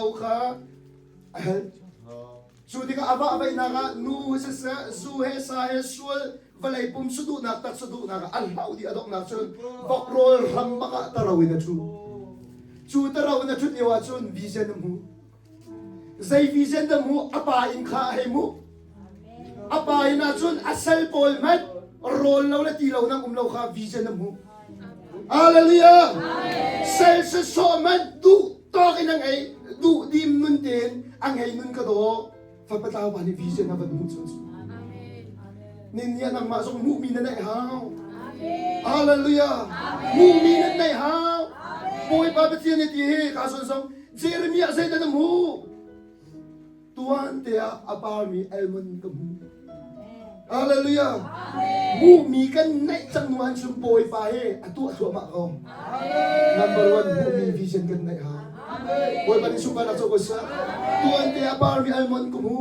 ro kha a hel. Cu tikah a vah veihnak ah nu he siseh, zu he sa he sual vawlei pum saduhnak tak saduhnak ah a hlauh dih a donghnak cun vok rawl ram bak ah taro in a ṭhu. Cu taro in a ṭhut lio ah cun vision a hmu. Zei vision dah hmu? A pa inn kha a hei hmuh. A pa inn ah cun a sal pawl hmanh rawl lo le ti lo nang um lo kha vision a hmuh. Hallelujah! Sal sawsawh hmanh duh tawk in a ngei, duh dim nun tein a ngei nun ka daw. Fapa tlau pa nih vision a van hmuh cun. Nin nih nangmah zong hmuhmi na neih hau. Hallelujah! Hmuhmi nan neih hau. Bawipa Pathian nih ti hi ka zawn zong Jeremiah zeidah na hmuh? Tuan te ah a parmi almond ka hmu. Hallelujah! Hmuhmi kan neih cang hnu ahcun cun Bawipa he a tuah thluahmah ko. Number one hmuhmi vision kan neih hau. Bawipa nih sunparnak co ko seh. Tuan te a parmi almond ka hmu.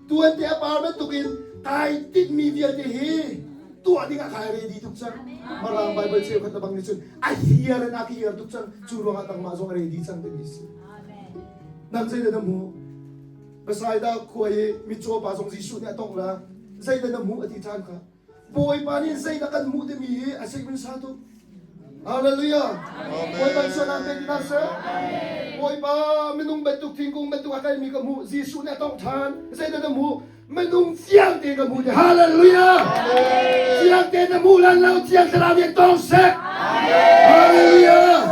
Tuan te a par bantukin kai tinhmi vialte hi tuah ding ah kai ready tuk cang. Mirang Bible cheukhat na bang nih cun a hiar in a ka hiar tuk cang. Cu ruangah nangmah zong a ready cang timi si. Nang zeidah na hmuh? Bethsaida khua i mitcaw pa zong Jesuh nih a tongh la. Zeidah na hmuh a ti ṭhan kha. Bawipa nih zeidah kan hmuh timi hi a seihmin sa tuk. Hallelujah. Bawipa sualnak pe ti hna seh. Bawipa minung bantuk thingkung bantuk a kalmi ka hmuh. Jesuh nih a tongh ṭhan. Zeidah na hmuh? Minung fiang te ka hmuh ti. Hallelujah. Fiang te na hmuh lan lo thiang thlarau nih tong seh. Hallelujah.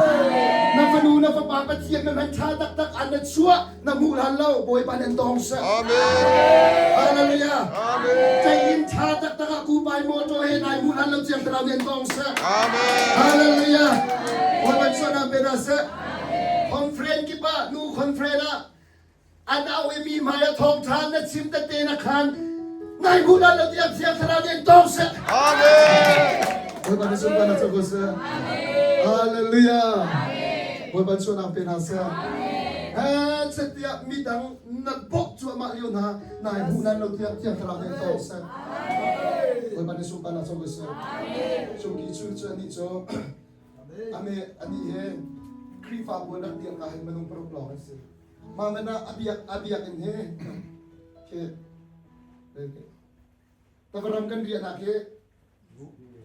Na fanu na fapa Pathian na hman ṭha taktak an na chuah na hmuh lan lo Bawipa nih an tong seh. Hallelujah. Cei in ṭha taktak ah kupai motor he nai hmuh lan lo thiang thlarau nih an tong seh. Hallelujah. Bawipa sualnak pe hna seh. Conference kip ah nu conference ah An au i mi hmai ah thawngṭha na chim tete na khan nai hmuh lan lo tiang Thiang Thlarau nih an tawng seh. Amen. Bawipa nih sunparnak co ko seh. Hallelujah. Bawipa sualnak pe hna seh. Eh, setiap midang na bawk cuahmah lio hna nai hmuh lan lo tiang Thiang Thlarau nih an tawng seh. Bawipa nih sunparnak co ko seh. Sungki cu cu anih cu ame anih he Khrihfabu an rak dir ka hin minung paruk lawng an si. Mah ah a biak a biakinn hi khi Tavaram kan riahnak hi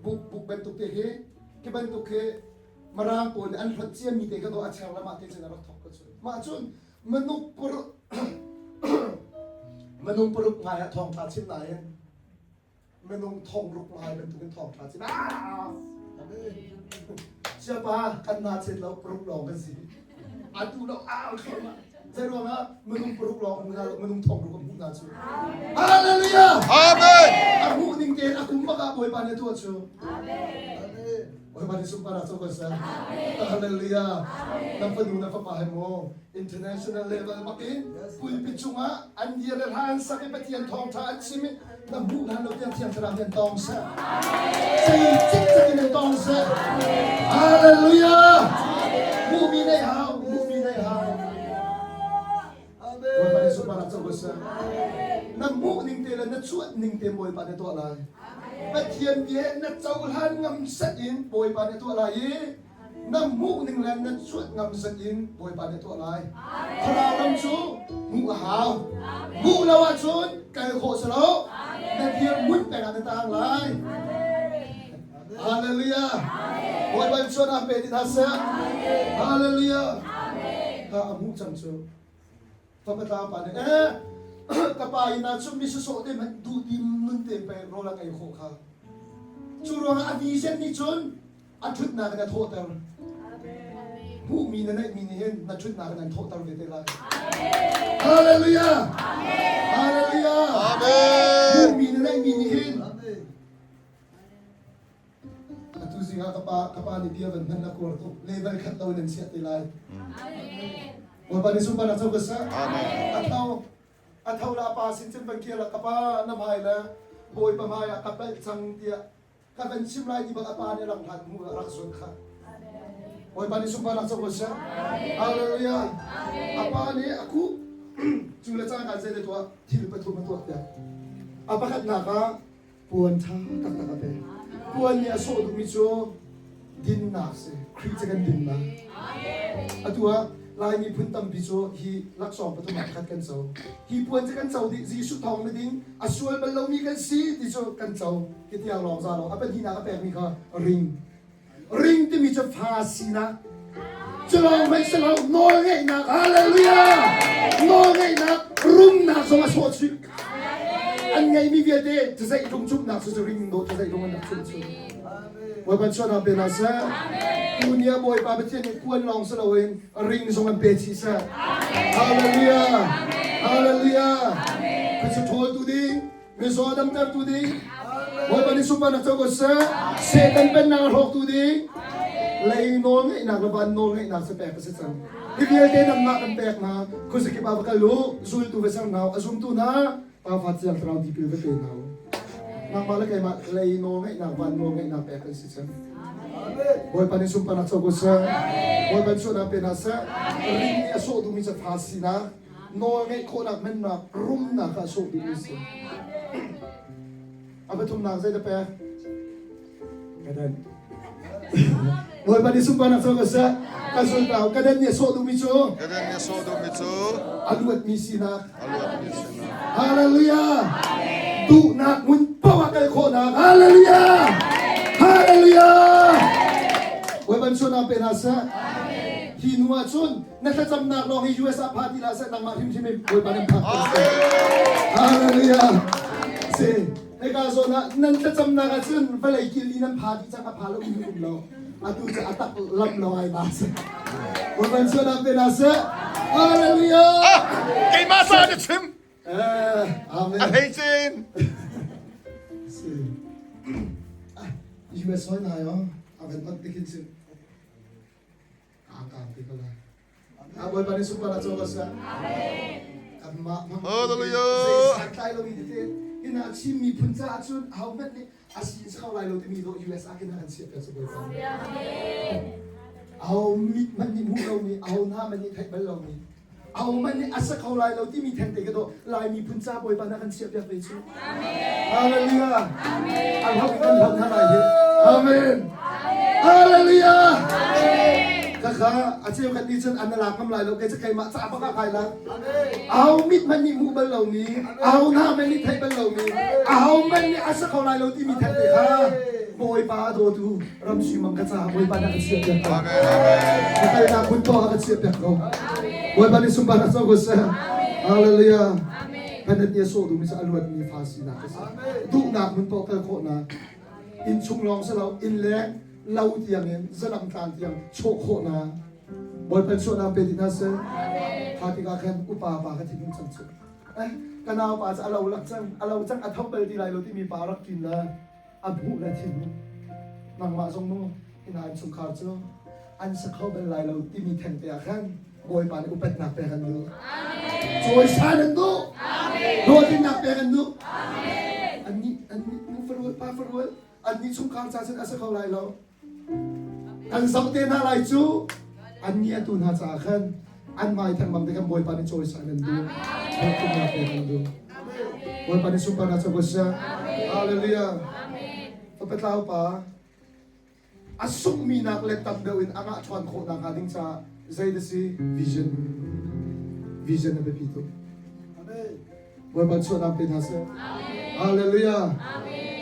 buk buk bantuk te hi khi bantuk khi Mirang pawl nih an hlot ciami te kha dawh a cheng lam ah te cun a rak thok ko cun. Mah cun manuk paruk minung paruk ngai ah thawngṭha chim nain minung thong ruk ngai bantukin thawngṭha chim siapa kan na chet lo paruk lawng kan si atu lo au thluahmah zei ruangah minung paruk lawng hmu hna lo minung thong ruk a hmuh hna cu hallelujah amen a hmuh ning tein a kum bak ah bawipa nih a tuah cu bawipa nih sunparnak co ko seh hallelujah na fanu na fapa he maw international level bakin pulpit cungah an dir le hla an sak i Pathian thawngṭha an chim i na hmuh hlan lo tiang Thiang Thlarau nih an tawng seh. Sei cikcek in an tawng seh. Hallelujah! Hmuhmi nei hau, hmuhmi nei hau. Bawipa nih sunparnak co ko seh. Na hmuh ning te le na cuanh ning te Bawipa nih tuah lai. Pathian bia na cohlan ngam set in Bawipa nih tuah lai i na hmuh ning le na cuanh ngam zat in Bawipa nih tuah lai. Thlarau ram cu hmuh a hau. Hmuh lo ahcun kal khawh si lo. Na dirhmun peng ah na tang lai. Hallelujah. Bawipa nih suan pe ti hna seh. Hallelujah. Kha a hmuh cang cu. Fapa tlang pa nih eh ka pa inn ah cun mi sawsawh te hmanh duh tim nun te pei rawl a ngei khawh kha. Cu ruangah a vision nih cun a ṭhutnak in a thawhter. Hmuhmi na neihmi nih hin na ṭhutnak in an thawhter ve te lai. Hallelujah! Hallelujah! Hmuhmi na neihmi nih hin atu zing ah ka pa ka pa nih bia van hman na kuar tuk level khat lo in an chiah te lai. Bawipa nih sunparnak co ko seh. A tho a tho la pa sin cun van kir la ka pa na hmai le Bawipa hmai ah ka palh cang tiah ka van chim lai ti bak a pa nih rak hlan hmu rak zun kha Bawipa nih sunparnak co ko seh Hallelujah a pa nih a kuh cu le cangka zei le tuah thil pathum a tuah tiah a pakhatnak ah puan ṭha taktak a pek puan nih a sawh duhmi cu dinnak si Khrih cu kan dinnak atu ah Lai miphun tampi cu hi laksawng pathum ah pakhat kan co. Hi puan cu kan co dih Jesuh thawng na ding a sual bal lomi kan si ti cu kan co. Hi tiang lawng za lo. A pahnihnak a pekmi kha ring. Ring timi cu fa sinak. Cu lawng hmanh si lo nawl ngeihnak. Hallelujah! Nawl ngeihnak rumnak zong a sawh chih. An ngeihmi vialte cazeih rum cumnak cu ring dawh cazeih rum an rak chum cu. Bawipa chuahnak pe hna seh. Tuni ah Bawipa Pathian nih puan lawng si loin ring zong an pe chih seh. Hallelujah. Hallelujah. Khuachu ṭhawltu ding, mizaw damtertu ding, Bawipa nih sunparnak co ko seh. Satan pennak a hrawktu ding, lei nawl ngeihnak le van nawl ngeihnak cu pek a si cang. Hi vialte nangmah kan pek hna. Khuazakip ah va kal u, zultu va ser hna u, a zumtu hna, Pa fa thiang thlarau tipil va pe hna u. Nangmah le keimah lei nawl ngeihnak van nawl ngeihnak pek kan si cang. Bawipa nih sunparnak co ko seh. Bawipa nih sualnak pe hna seh. Ring nih a sawh duhmi cu fa sinak, nawl ngeih khawhnak mennak, rumnak ah a sawh duhmi si. A pathumnak zei dah pek? Kadan. Bawipa nih sunparnak co ko seh. Ka sulpau kadan nih a sawh duhmi cu Kadan nih a sawh duhmi cu a luatmi sinak. A luatmi sinak. Hallelujah. Duhnak hmun paoh ah kal khawhnak. Hallelujah. Hallelujah. Bawipa nih sualnak pe hna seh. Hi hnu ah cun na thlacamnak lawng hi US ah pha ti hlah seh nangmah hrimhrim in Bawipa nih phak seh. Hallelujah. Si. Hika zawn ah nan thlacamnak ah cun vawlei kil i nan pha dih cang a pha lo in um lo. Atu cu a tak lam lo ai ba seh. Bawipa sualnak pe hna seh. Hallelujah. Keimah sa na chim. Amen. A hlei cin. Si. US hoi na yo. A van pat tikin sin. Aa te ko lai. A Bawipa nih sunparnak co ko seh. Kanmah hmang Hallelujah. tlai lomi tete hina Chin miphun caah cun ahohmanh nih a si si kho lai lo timi dawh US ah khin an chiah piak cu Bawipa. Aho mit hmanh nih hmuh lomi, aho hna hmanh nih theih bal lomi, aho hmanh nih a sa kho lai lo timi thengte ka dawh Lai miphun ca Bawipa na kan chiah piak ve cu. Hallelujah. An hau kan hau hna lai hi. Amen. Hallelujah. Khakha a cheu khat nih cun an lak ngam lai lo kei cu keimah ca bak ah kai la. Aho mit hmanh nih hmuh bal lomi, aho hna hmanh nih theih bal lomi, aho hmanh nih a sa kho lai lo timi thengte kha Bawipa a dawtu ram sui mang ka caah Bawipa na ka chiah piak ko. Ka kalnak hmun paoh ah ka chiah piak ko. Bawipa nih sunparnak co ko seh. Hallelujah. Phanet nih a sawh duhmi cu a luatmi fa sinak a si. Duhnak hmun paoh kal khawhnak, inn chung lawng si lo, inn leng lo tiang in zalam tlang tiang chawh khawhnak. Bawipa chuahnak pe ti hna seh. Kha tikah khan upa pa ka thinlung cang cu. Eh, ka nau pa cu a lo lak cang, a lo cang, a tho bal ti lai lo timi pa rak kin la a hmuh le thinlung. Nangmah zong mu hina in chungkhar cu an sa kho bal lai lo timi theng te ah khan Bawipa nih upatnak pek an duh. Cawisan an duh. Hlawhtlinnak pek an duh. Annih annih nu farual pa farual annih chungkhar ca cun a si kho lai lo. Kan zoh te hna lai cu annih atu hna caah khan an mai thengmang te khan Bawipa nih cawisan an duh. Hlawhtlinnak pek an duh. Bawipa nih sunparnak cu seh. Hallelujah. Fapa tlau pa a sunghmi nak le tam deuh in a ngah ṭhuan khawh nakhnga ding caah zei dah si vision vision a biapi tuk. Bawipa chuahnak pe hna seh. Hallelujah.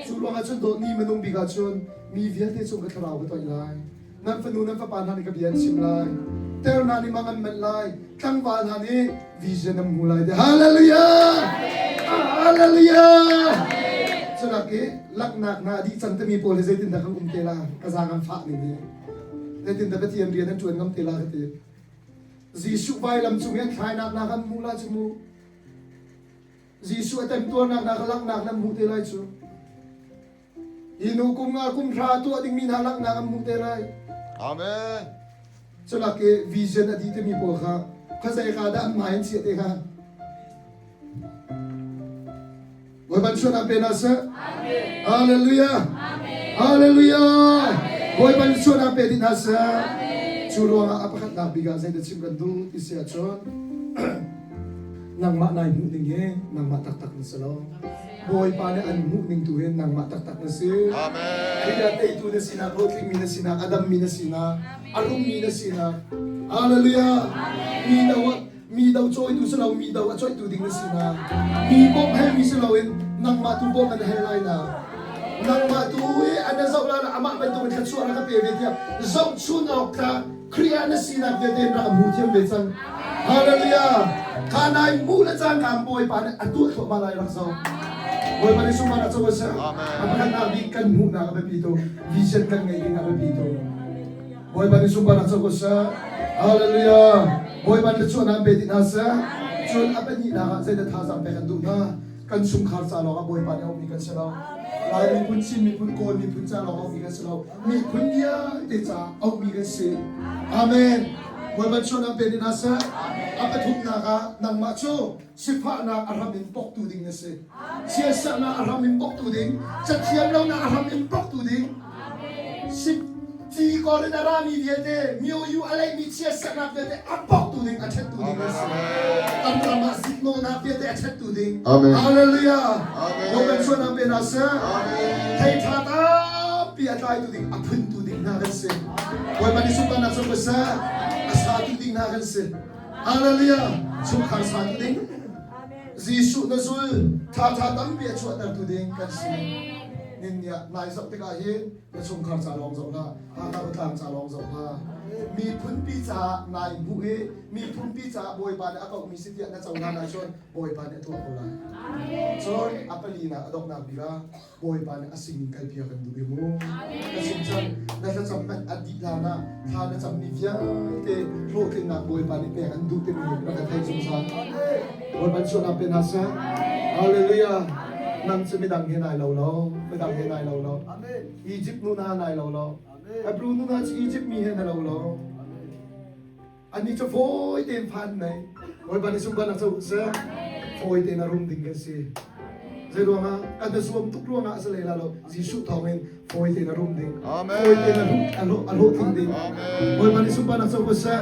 Cu ruangah cun dawtni minung bik ah cun mi vialte cung ka thlarau ka toih lai. Nan fanu nan fapa hna nih ka bia an chim lai. Ter hna nih mang an manh lai. Tlangval hna nih vision an hmu lai. Hallelujah. Hallelujah. Culak i laknak hna dih cang timi pawl hi zeitindah kan um te la ka zaang an fah ning hi zeitindah Pathian rian an ṭuan ngam te la ka ti Jesuh vailam cung i an thlainak hna kan hmuh la cu mu Jesuh a temtuarnak hna ka langhnak nan hmuh te lai cu hi nu kum nga kum hra tuah dingmi hna langhnak an hmuh te lai Amen. Culak i vision a di timi pawl kha khuazei ka dah an hmai an chiah te kha Bawipa chuan pe hna seh. Hallelujah. Hallelujah. Bawipa chuan pe dih hna seh. Cu ruangah a pakhatnak bik ah zeidah chim kan duh ti si ahcun nangmah nai hmuh ning hi nangmah taktak na si lo. Bawipa nih an hmuh ning tu hi nangmah taktak na si. Amen. Khrih ah teitu na sinak, hlawhtlingmi na sinak, a dammi na sinak, a rummi na sinak. Hallelujah. Mi do mi do cawitu si lo mi do a coihtu ding na si na. Mi bawmh hel mi si loin nangmah tu bawmh an hel lai na. Nangmah tu i an zoh la amah bantuk in thluachuah rak ka pe ve tiah zohchun awk tlak Khrih ah na sinak vialte in rak hmu thiam ve cang. Hallelujah. Kha nai mu le cangka Bawipa nih a tuah thluahmah lai rak zoh. Bawipa nih sunparnak co seh. A pakhatnak bik kan hmuhnak a biapi tuk. Vision kan ngeih ding a biapi tuk. Bawipa nih sunparnak co seh. Hallelujah. Bawipa thluachuahnak pe ti hna seh. Cun a pahnihnak ah zeidah thazaang pek an duh hna? Kan chungkhar ca lawng ah Bawipa nih a ummi kan si lo. Lai miphun, Chin miphun, Kawl miphun ca lawng a ummi kan si lo. Miphun vialte ca auhmi kan si. Amen. Bawipa chuan pe ni hna seh. A pathumnak ah nangmah cu sifahnak a ram in poktu ding na si. Chiasahnak a ram in poktu ding, cathiam lonak a ram in poktu ding. Si ci kor in a rami vialte, mioyu a leimi chiasahnak vialte a poktu ding, a ṭhettu ding na si. Kan ram ah ziknawhnak vialte a ṭhettu ding. Hallelujah. Bawipa chuan pe hna seh. Thei ṭha tampi a tlaitu ding, a phuntu ding hna kan si. Bawipa nih sunparnak cu ko seh. A satu ding hna kan si. Hallelujah. Chungkhar satu ding. Jesuh na zul ṭha tampi a chuahtertu ding kan si. Nin nih nai zoh tikah hin na chungkhar ca lawng zoh hlah, Hakha Utlang ca lawng zoh hlah. Miphunpi caah nai hmuh i miphunpi caah Bawipa nih a kohmi si tiah na cohlan ahcun Bawipa nih a tuah ko lai. Cun a palinak a donghnak bik ah Bawipa nih a sinin kalpiak kan duh i mu. Ka chim cang, na thlacam hmanh a dih hlan ah thla na cammi vialte hlawhtlinnak Bawipa nih pek an duh timi rak ka thei zungzal. Bawipa chuahnak pe hna seh. Hallelujah. Nang cu midang he nai lo lo, midang he nai lo lo. Egypt nu hna nai lo lo. Hebrew nu hna cu Egypt mi he na lo lo. Annih cu fawi tein phan nei. Bawipa nih sunparnak co seh. Fawi tein a rum ding kan si. Zei ruangah kan i zuam tuk ruangah a si lei la lo. Jesuh thawngin fawi tein a rum ding. Fawi tein a hlawhtling ding. Bawipa nih sunparnak co seh.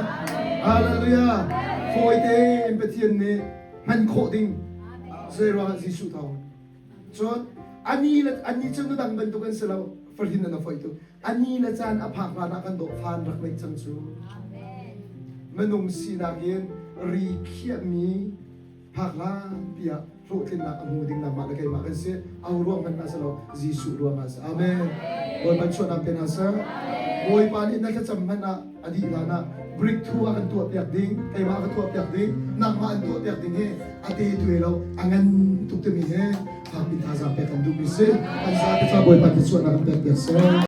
Hallelujah. Fawi tein Pathian nih hman khawh ding. Zei ruangah Jesuh thawngin. Cun ani le annih cu nudang bantuk an si lo. Fahrin an a foih tu. A ni le caan a phak hlan ah kan dawhfan rak neih cang cu. Minung sinak in ri khiahmi phak hlan piah hlawhtlinnak a hmu ding nangmah le keimah kan si. Au ruang hmanh ah si lo, Jesuh ruang ah si. Amen. Bawipa chuahnak pe hna seh. Bawipa nih na thlacam hmanh ah a dih hlan ah breakthrough a kan tuah piak ding, keimah ka tuah piak ding, nangmah an tuah piak ding hi a te tu lo, a ngan tuk timi he fakpi thazaang pek kan duhmi si. Kan zapi ca Bawipa thluachuahnak kan pek piak seh.